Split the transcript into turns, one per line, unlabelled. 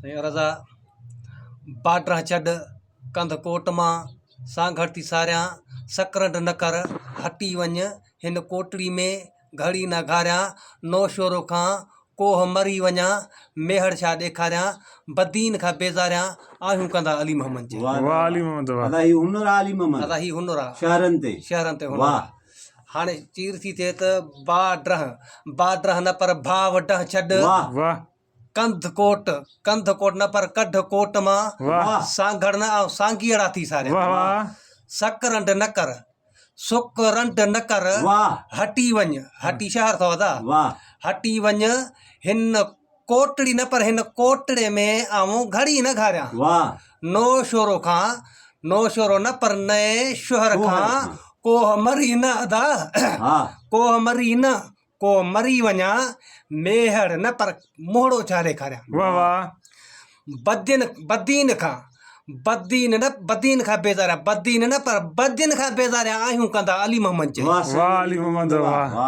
سائين رضا بارڊران ڇڏ ڪنڌ ڪوٽ مان سانگهڙ ٿي ساريان سڪرنڊ نه ڪر هٽي وڃ هن ڪوٽڙي ۾ گهڙي نه گهاريان نوشهرو کان ڪوهه مري وڃان ميهڙ ڇا ڏيکاريان بدين کان بيزاريان آهيون ڪندا علي محمد جي.
واه
واه علي محمد واه.
ادا هي هنر آ علي محمد.
ادا هي هنر آ.
شهرن تي.
شهرن تي هنر آ.
واه.
هاڻي چير ٿي ٿئي ته با ڊرهه با ڊرهه نه پر ڀاء ڊهه ڇڏ.
واه.
واه.
ڪنڌ ڪوٽ ڪنڌ ڪوٽ نه پر ڪڍ ڪوٽ مان.
واه.
سانگهڙ نه آئون سانگيئڙا ٿي ساريان.
واه واه.
سڪ رنڊ نه ڪر سڪ رنڊ نه ڪر.
واه.
هٽي وڃ هٽي شهر اٿو ادا.
واه.
هٽي وڃ هن ڪوٽڙي نه پر هن ڪوٽڙي ۾ آئون گهڙي نه گهاريان.
واه.
نوشهرو کان نوشهرو نه پر نئين شهر کان ڪوهه مري نه ادا ڪوهه مري نه ڪوهه مري وڃان ميهڙ نه پر منهڙو ڇا ڏيکاريان.
واه واه.
بدين بدين کان بدين نه بدين کان بيزاريان بدين نه پر بدين کان بيزاريان آهيون ڪندا علي محمد چئي.
واه علي محمد واه.